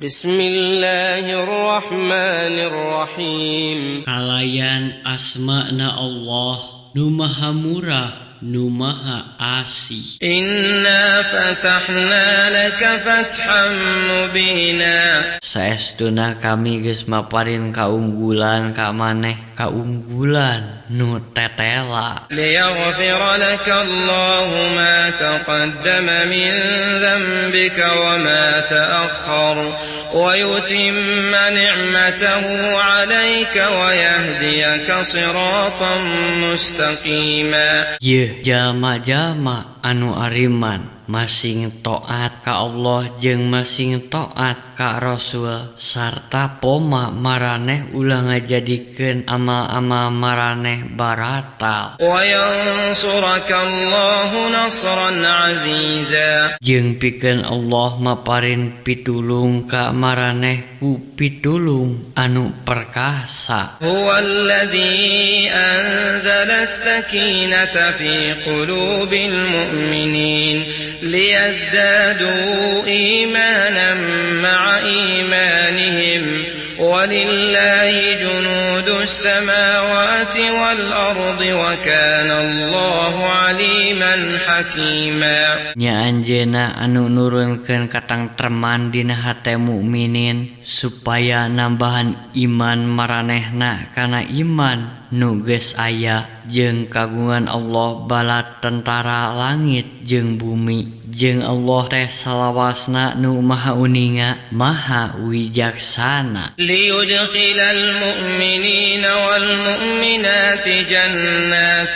بسم الله الرحمن الرحيم. Kalayan asmana Allah nu Maha Murah, nu Maha Asih. إنا فتحنا لك فتحا مبينا. Saestuna kami geus maparin kaunggulan ka maneh, kaunggulan nu tetela. ليغفر لك الله ما تقدم من ذنبك وما تأخر ويتم نعمته عليك ويهديك صراطا مستقيما. Yeuh jalma-jalma anu ariman, masing taat ka Allah jeung masing taat ka Rasul, sarta poma maraneh ulah ngajadikeun amal-amal maraneh baratal. وينصرك الله نصرا عزيزا. Jeung pikeun Allah maparin pitulung ka maraneh ku pitulung anu perkasa. هو الذي أنزل السكينة في قلوب المؤمنين ليزدادوا إيمانا مع إيمانهم ولله جنود السماوات والأرض وكان الله عليما حكيما. Nya Anjeunna anu nurunkeun katangtreman dina hate mukminin supaya nambahan iman maranehna kana iman nu geus aya, jeung kagungan Allah bala tentara langit jeung bumi, jeung Allah teh salawasna nu Maha Uninga, Maha Wijaksana. ليدخل المؤمنين والمؤمنات جنات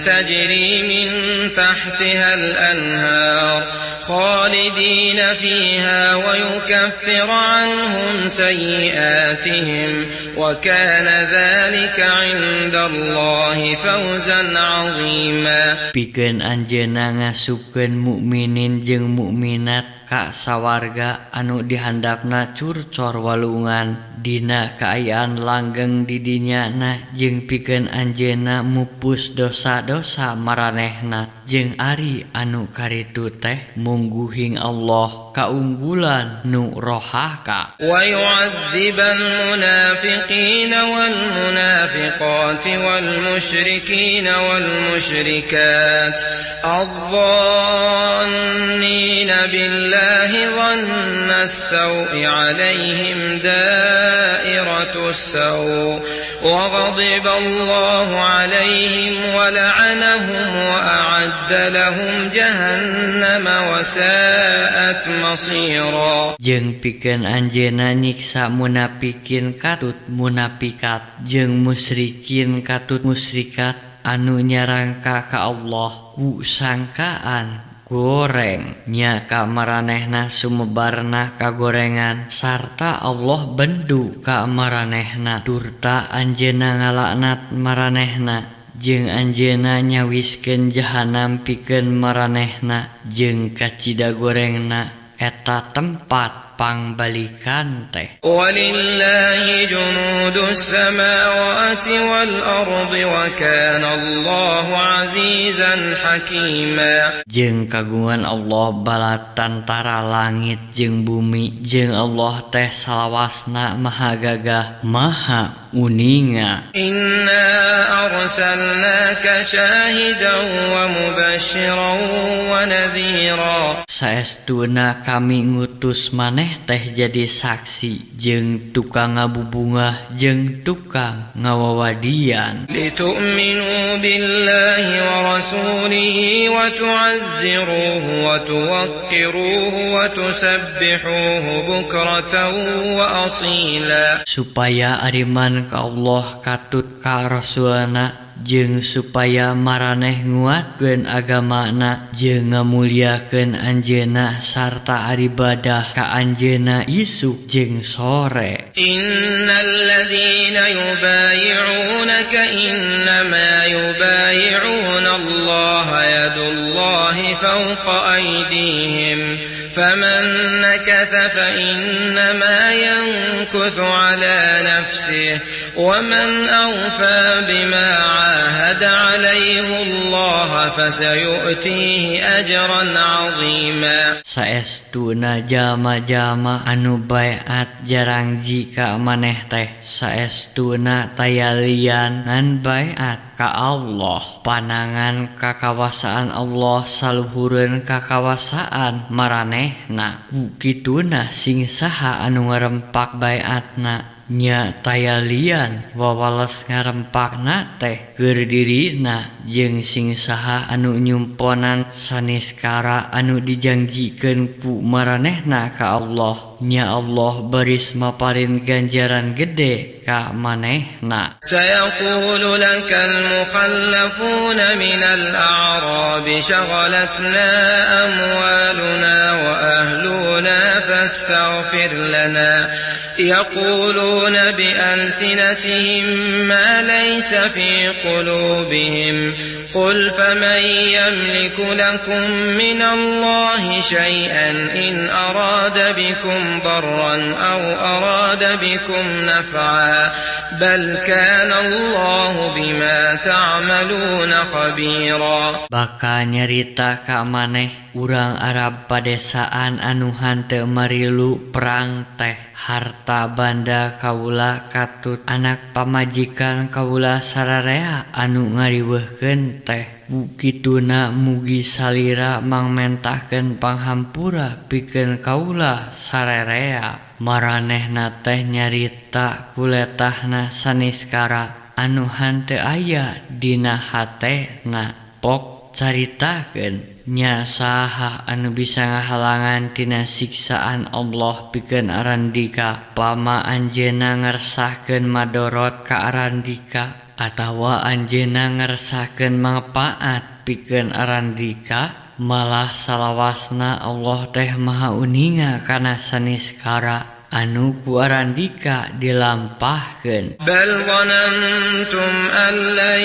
تجري من تحتها الأنهار خالدين فيها ويكفر عنهم سيئاتهم وكان ذلك عند الله فوزا عظيما. Pikeun Anjeunna ngasupkeun mukminin jeung mukminat ka sawarga anu dihandapna curcor walungan, dina kaayaan langgeng di dinya na, jeung pikeun Anjeunna mupus dosa-dosa maranehna, jeung ari anu karitu teh mungguhing Allah kaunggulan nu rohaka. ويعذب المنافقين والمنافقات والمشركين والمشركات الظانين بالله ظن السوء عليهم دائرة السوء وغضب الله عليهم ولعنهم وأعد لهم جهنم وساءت مصيرا. Jeung pikeun Anjeunna nyiksa munafikin katut munafikat jeung musyrikin katut musyrikat anu nyarangka ka Allah ku sangkaan goreng, nya ka maranehna sumebarna kagorengan, sarta Allah bendu ka maranehna turta Anjeunna ngalaknat maranehna, jeung Anjeunna nyawiskeun jahanam pikeun maranehna, jeung kacida gorengna eta tempat pangbalikan teh. ولله جنود السماوات والأرض وكان الله عزيزا حكيما. Jeung kagungan Allah bala tantara langit jeung bumi, jeung Allah teh salawasna Maha Gagah, Maha Uninga. إنا أرسلناك شاهدا ومبشرا ونذيرا. Saestuna kami ngutus maneh teh jadi saksi jeung tukang ngabubungah jeung tukang ngawawadian. لتؤمنوا بالله ورسوله وتعزروه وتوقروه وتسبحوه بكرة وأصيلا. Supaya ariman ka Allah katut ka Rasulna, jeung supaya maraneh nguatkeun agamana jeung ngamuliakeun Anjeunna sarta aribadah ka Anjeunna isuk jeung sore. إن الذين يبايعونك إنما يبايعون الله يد الله فوق أيديهم فمن نكث فإنما ينكث على نفسه ومن أوفى بما عاهد عليه الله فسيؤتيه أجرا عظيما. Saestuna jalma-jalma anu baiat jarangji ka maneh teh saestuna taya lian ngan baiat ka Allah. Panangan kakawasaan Allah saluhureun kakawasaan maranehna. Ku kituna sing saha anu ngarempak baiatna nya taya lian wawales ngarempakna teh keur dirina jeung sing saha anu nyumponan saniskara anu dijangjikeun ku maranehna ka Allah nya Allah baris maparin ganjaran gede ka manehna. سيقول لك المخلفون من الأعراب شغلتنا أموالنا وأهلنا فاستغفر لنا يقولون بألسنتهم ما ليس في قلوبهم قل فمن يملك لكم من الله شيئا إن أراد بكم ضرا أو أراد بكم نفعا بل كان الله بما تعملون خبيرا. Bakal nyarita ka maneh urang Arab padesaan anu hanteu marilu perang teh harta banda kaula katut anak pamajikan kaula sararea anu ngariweuhkeun teh. Ku kituna mugi salira mangmentahkeun panghampura pikeun kaula sararea. Maranehna teh nyarita kuletahna saniskara anu hanteu aya dina hatena. Pok caritakeun nya saha anu bisa ngahalangan tina siksaan Allah pikeun arandika pama anjeunna ngersahkeun madorot ka arandika atawa anjeunna ngersahkeun manfaat pikeun arandika. Malah salawasna Allah teh maha uninga kana saniskara anu ku arandika dilampahkeun. بل ظننتم أن لن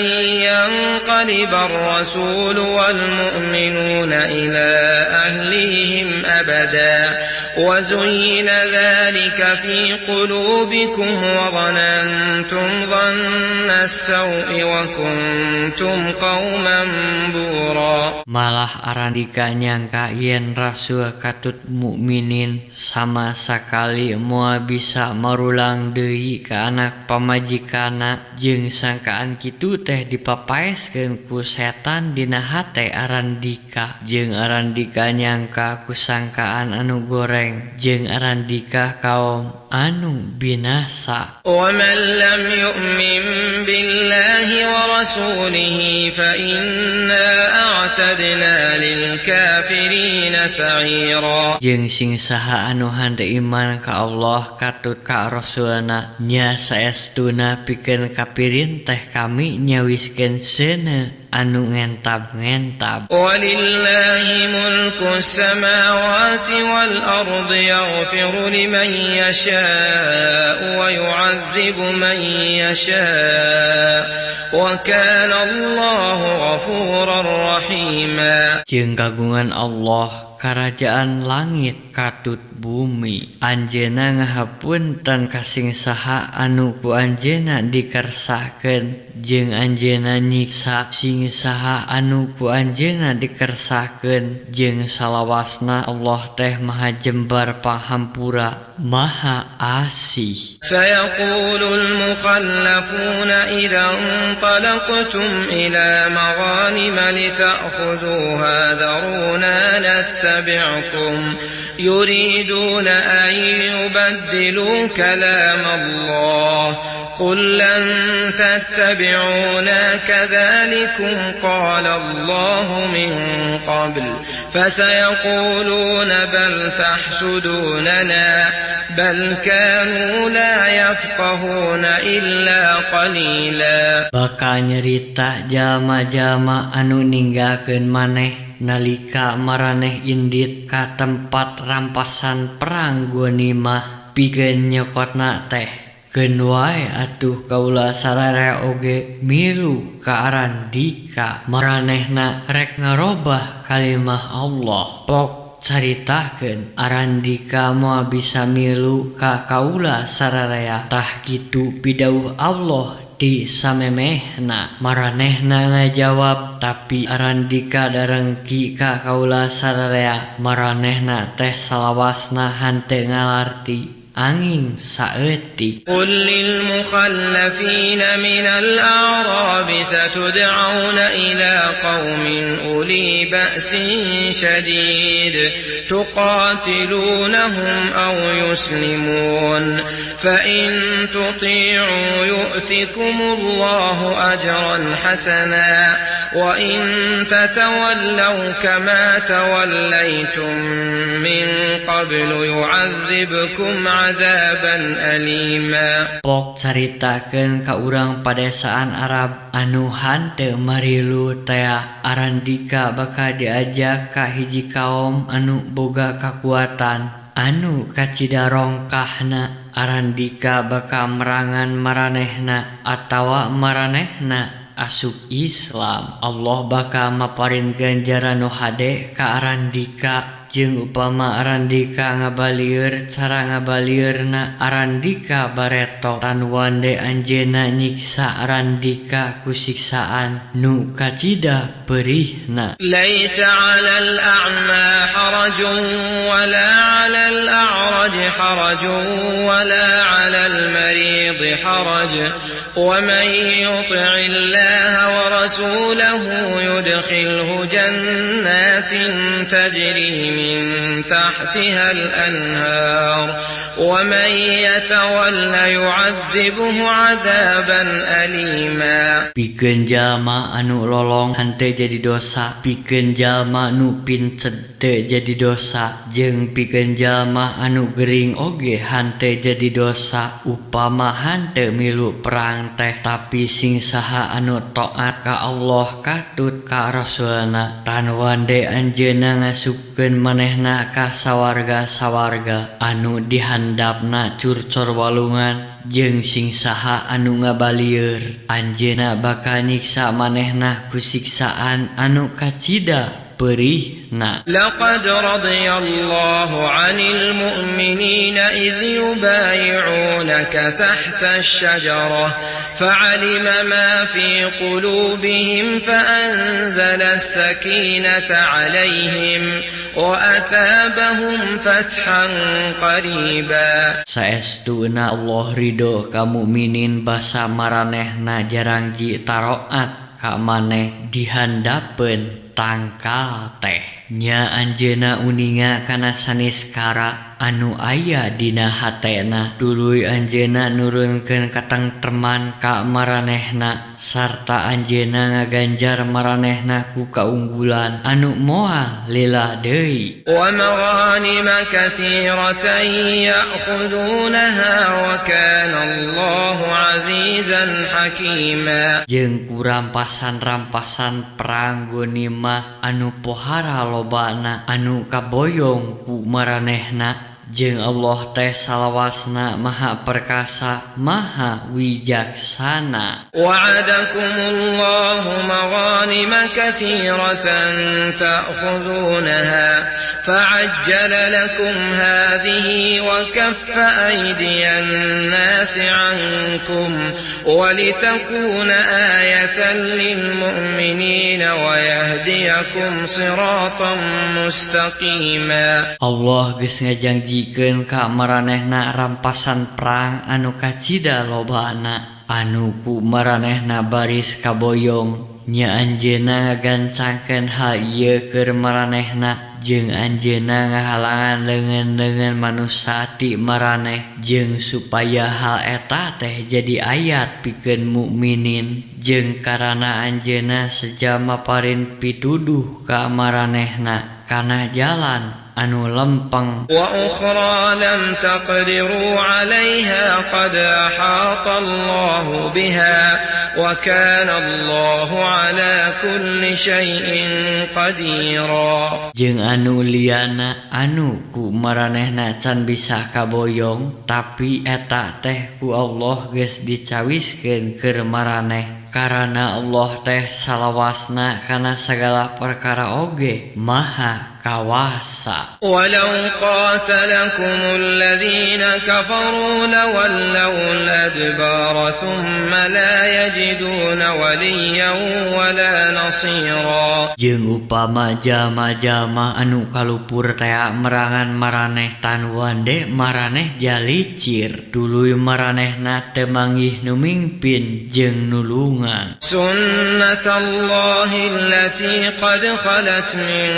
ينقلب الرسول والمؤمنون إلى أهليهم أبدا وزين ذلك في قلوبكم وظننتم ظن السوء وكنتم قوما بورا. Malah arandika nyangka yen rasul katut mukminin sama sakali moal bisa marulang deui ka anak pamajikana jeung sangkaan kitu teh dipapaeskeun ku setan dina hate arandika jeung arandika nyangka ku sangkaan anu goreng jeung arandika kaum anu binasa. ومن لم يؤمن بالله ورسوله فإنا أعتدنا للكافرين سعيرا. Jeung sing saha anu henteu iman ka Allah katut ka rasulna nya saestuna pikeun kapirin teh kami nyawiskeun seuneu anu ngentab-ngentab. ولله ملك السماوات والأرض يغفر لمن يشاء ويعذب من يشاء وكان الله غفورا رحيما. Jeung kagungan Allah karajaan langit katut bumi. Anjeunna ngahapunten ka sing saha anu ku anjeunna dikersahkeun jeung anjeunna nyiksa sing saha anu ku anjeunna dikersahkeun jeung salawasna Allah teh maha jembar panghampura maha asih. سيقول المخلفون إذا انطلقتم إلى مغانم لتأخذوها ذرونا نتبعكم يريدون أن يبدلوا كلام الله قل لن تتبعونا كذلكم قال الله من قبل فسيقولون بل تحسدوننا بل كانوا لا يفقهون إلا قليلا. Bakal nyerita jalma-jalma anu ninggalkeun maneh nalika maraneh indit ka tempat rampasan perang ghanimah pikeun nyokotna teh. Keun wae atuh kaula sararea oge milu ka arandika maranehna rek ngarobah kalimah Allah. Pok Caritakeun Arandika moal bisa milu ka kaula sararea. Tah kitu pidauh Allah ti samemehna. Maranehna ngajawab tapi Arandika darengki ka kaula sararea. Maranehna teh salawasna henteu ngalarti angin saeutik. قل للمخلفين من الأعراب ستدعون إلى قوم أولي بأس شديد تقاتلونهم أو يسلمون فإن تطيعوا يؤتكم الله أجرا حسنا وإن تتولوا كما توليتم من قبل يعذبكم عذابا أليما. Pok caritakeun ka urang padesaan Arab anu hanteu marilu tea Arandika bakal diajak ka hiji kaum anu boga kakuatan anu kacida rongkahna. Arandika bakal merangan maranehna atawa maranehna asup Islam. Allah bakal maparin ganjaran nu hade ka Arandika. Jeung upama Arandika ngabalieur cara ngabalieurna Arandika bareto tan wande anjeunna nyiksa Arandika ku siksaan nu kacida perihna. ليس على الأعمى حرج ولا على الأعرج حرج ولا على المريض حرج ومن يطع الله ورسوله يدخله جنات تجري من تحتها الأنهار ومن يتول يعذبه عذابا أليما. Pikeun jalma anu lolong henteu jadi dosa, pikeun jalma nu pinced teu jadi dosa, jeung pikeun jalma anu gering oge henteu jadi dosa upama henteu milu perang teh. Tapi sing saha anu taat ka Allah katut ka Rasulna tan wande anjeunna ngasupkeun manehna ka sawarga-sawarga anu dihandapna curcor walungan. Jeung sing saha anu ngabalieur anjeunna bakal nyiksa manehna ku siksaan anu kacida perihna. لقد رضي الله عن المؤمنين إذ يبايعونك تحت الشجرة فعلم ما في قلوبهم فأنزل السكينة عليهم وأثابهم فتحا قريبا. Saestuna Allah ridho ka mukminin basa maranehna jarangji taroat ka maneh dihandapeun tangkal teh. Nya anjeunna uninga kana saniskara anu aya dina hatena, tuluy anjeunna nurunkeun katengtreman ka maranehna sarta anjeunna ngaganjar maranehna ku kaunggulan anu moal lila deui. ومغانم كثيرة يأخذونها وكان الله عزيزا حكيما. Jeung ku rampasan-rampasan perang gonimah anu pohara lobana anu kaboyong ku maranehna. Jeung Allah teh salawasna maha perkasa maha wijaksana. وعدكم الله مغانم كثيرة تأخذونها فعجل لكم هذه وكف أيدي الناس عنكم ولتكون آية للمؤمنين ويهديكم صراطا مستقيما. Allah geus ngajangjikeun ka maranehna rampasan perang anu kacida lobana anu ku maranehna baris kaboyong. Nya anjeunna ngagancangkeun hal ieu keur maranehna jeung anjeunna ngahalangan leungeun-leungeun manusa ti maraneh jeung supaya hal eta teh jadi ayat pikeun mukminin jeung karana anjeunna seja maparin pituduh ka maranehna kana jalan anu lempeng. وأخرى لم تقدروا عليها قد أحاط الله بها وكان الله على كل شيء قديرا. Jeung anu liana anu ku maranehna can bisa kaboyong tapi eta teh ku Allah geus dicawiskeun keur maraneh. Karana Allah teh salawasna kana sagala perkara oge maha kawasa. ولو قاتلكم الذين كفروا لولوا الأدبار ثم لا يجدون وليا ولا نصيرا. Jeung upama jalma-jalma anu kalupur tea merangan maraneh tan wande maraneh jalicir tuluy maranehna teu manggih nu mingpin jeung nulungan. سنة الله التي قد خلت من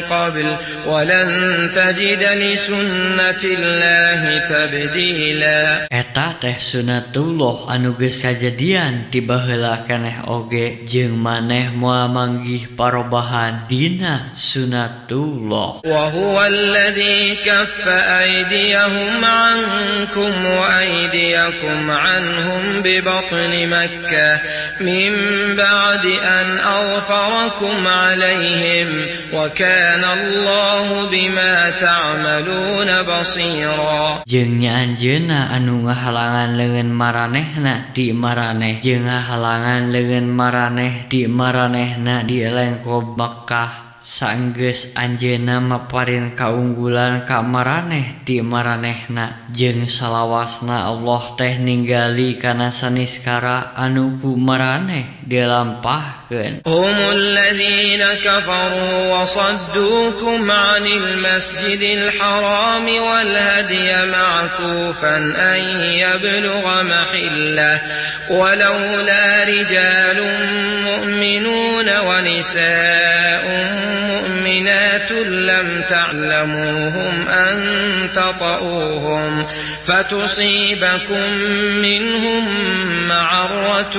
قبل ولن تجد لسنة الله تبديلا. Eta teh sunatullah anu geus kajadian ti baheula keneh oge jeung maneh moal manggih parobahan dina sunatullah. وهو الذي كف أيديهم عنكم وأيديكم عنهم ببطن مكة من بعد أن أظفركم عليهم وكان الله بما تعملون بصيرا. Jeung nya anjeunna anu ngahalangan leungeun maranehna ti maraneh jeung ngahalangan leungeun maraneh ti maranehna di lengkob Makkah saenggeus anjeunna maparin kaunggulan ka maraneh ti maranehna jeung salawasna Allah teh ninggali kana saniskara anu ku maraneh dilampahkeun. هم الذين كفروا وصدوكم عن المسجد الحرام والهدي معكوفا أن يبلغ محله ولولا رجال مؤمنون ونساء مؤمنات لم تعلموهم أن تطؤوهم فتصيبكم منهم معرة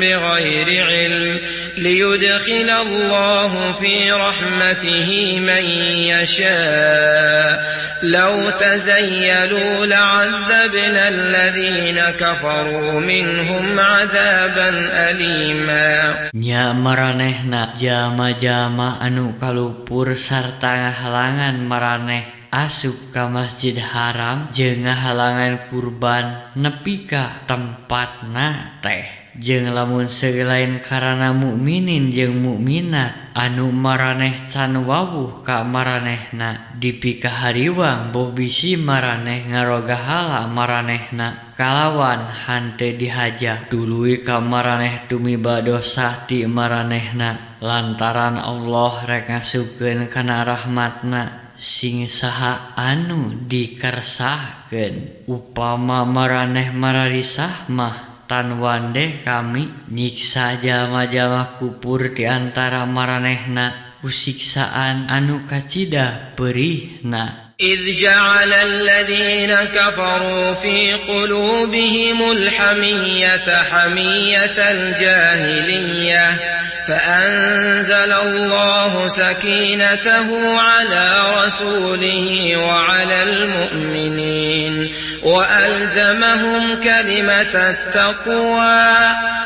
بغير علم ليدخل الله في رحمته من يشاء لو تزيلوا لعذبنا الذين كفروا منهم عذابا أليما. Nya maranehna jalma-jalma anu kalupur sarta ngahalangan maraneh asup ka Masjid Haram jeung ngahalangan kurban nepi ka tempatna teh jeung lamun lain karana mukminin jeung mukminat anu maraneh can wawuh ka maranehna dipikahariwang boh bisi maraneh ngarogahala maranehna kalawan hante dihaja tuluy ka maraneh tumiba dosa ti maranehna lantaran Allah rek ngasupkeun kana rahmatna sing saha anu dikersahkeun. Upama maraneh mararisah mah tan wande kami nyiksa jalma-jalma kupur di antara maranehna ku siksaan anu kacida perihna. إذ جعل الذين كفروا في قلوبهم الحمية حمية الجاهلية فأنزل الله سكينته على رسوله وعلى المؤمنين وألزمهم كلمة التقوى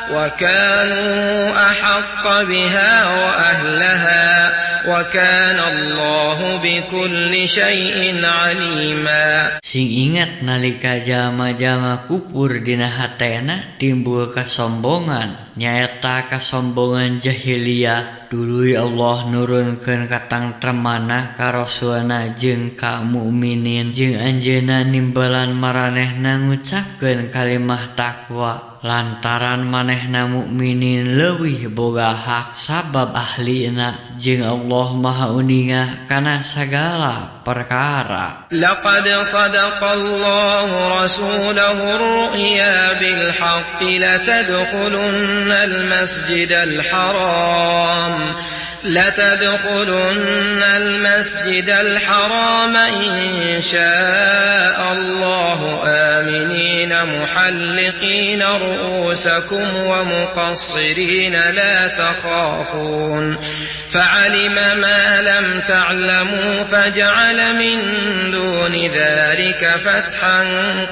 وكانوا أحق بها وأهلها وكان الله بكل شيء عليما. Sing ingat nalika jalma-jalma kupur dina hatena timbul kasombongan nyaeta kasombongan jahiliyah tuluy Allah nurunkeun katangtremana ka rasulna jeung ka mukminin jeung anjeunna nimbalan maranehna ngucapkeun kalimah takwa lantaran manehna mukminin leuwih boga hak sabab ahlina jeung Allah Maha Uninga kana sagala perkara. لقد صدق الله رسوله الرؤيا بالحق لتدخلن المسجد الحرام إن شاء الله آمنين محلقين رؤوسكم ومقصرين لا تخافون فعلم ما لم تعلموا فجعل من دون ذلك فتحا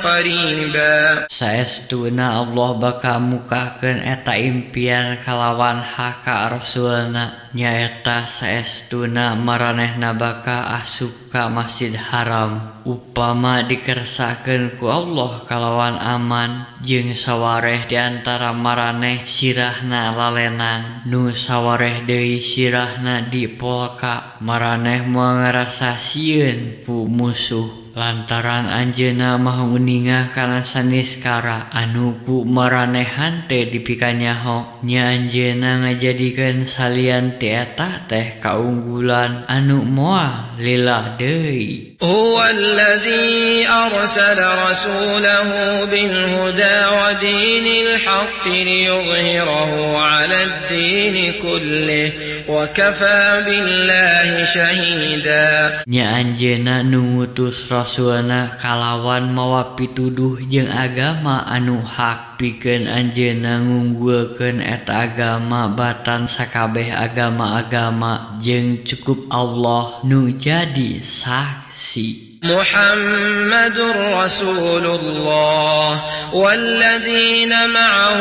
قريبا. Saestuna Allah bakal mukakeun eta impian kalawan hak ka Rasulna nyaeta saestuna maranehna bakal asup ka Masjid Haram Upama dikersakeun ku Allah kalawan aman jeung sawareh di antara maraneh sirahna lalenang nu sawareh deui sirahna dipolka maraneh moal ngarasa sieun ku musuh lantaran anjeunna maha uninga kana saniskara anu ku maranehan teh dipikanyaho nya anjeunna ngajadikeun salian ti eta teh kaunggulan anu moal lila deui. هو الذي أرسل رسوله بالهدى ودين الحق ليظهره على الدين كله وكفى بالله شهيدا. Nya anjeunna nu ngutus rasulna kalawan mawa pituduh jeung agama anu hak pikeun anjeunna ngunggulkeun eta agama batan sakabeh agama-agama jeung cukup Allah nu jadi saksi. محمد رسول الله والذين معه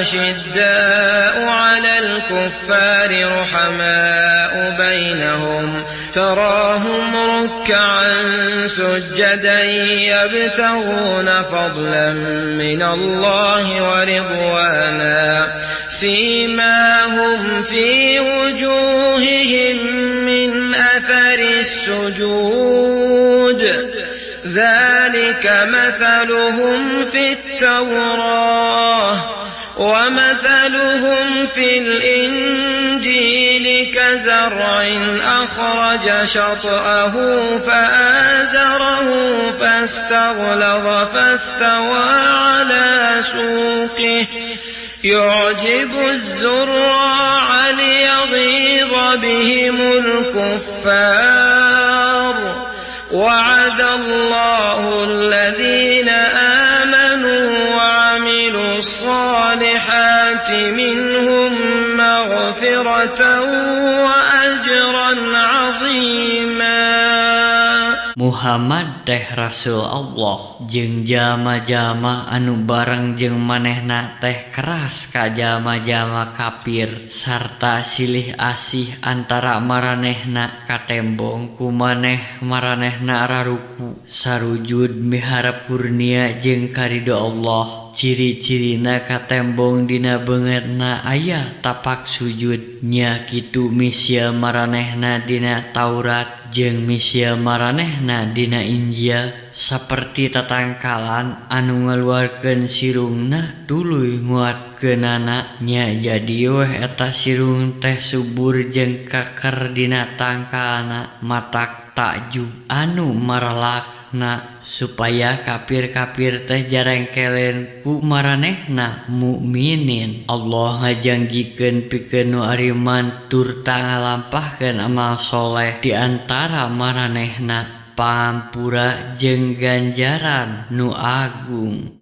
أشداء على الكفار رحماء بينهم تراهم ركعا سجدا يبتغون فضلا من الله ورضوانا سيماهم في وجوههم من أثر السجود ذلك مثلهم في التوراة ومثلهم في الإنجيل كزرع أخرج شطأه فآزره فاستغلظ فاستوى على سوقه يعجب الزراع ليغيظ بهم الكفار وعد الله الذين آمنوا وعملوا الصالحات منهم مغفرة وأجرا عظيما. Muhammad teh Rasul Allah jeung jalma-jalma anu bareng jeung manehna teh keras ka jalma-jalma kafir sarta silih asih antara maranehna katembong ku maneh maranehna raruku sarujud miharep kurnia jeung karidho Allah. Ciri-cirina katembong dina beungeutna aya tapak sujud nya kitu misia maranehna dina Taurat jeung misia maranehna dina Injil saperti tatangkalan anu ngaluarkeun sirungna tuluy nguatkeunana nya jadi weh eta sirung teh subur jeung kaker dina tangkalna matak takjub anu maralakna supaya kafir-kafir teh jarengkeleun ku maranehna mukminin. Allah ngajangjikeun pikeun nu ariman turta ngalampahkeun amal soleh di antara maranehna pangampura jeung ganjaran nu agung.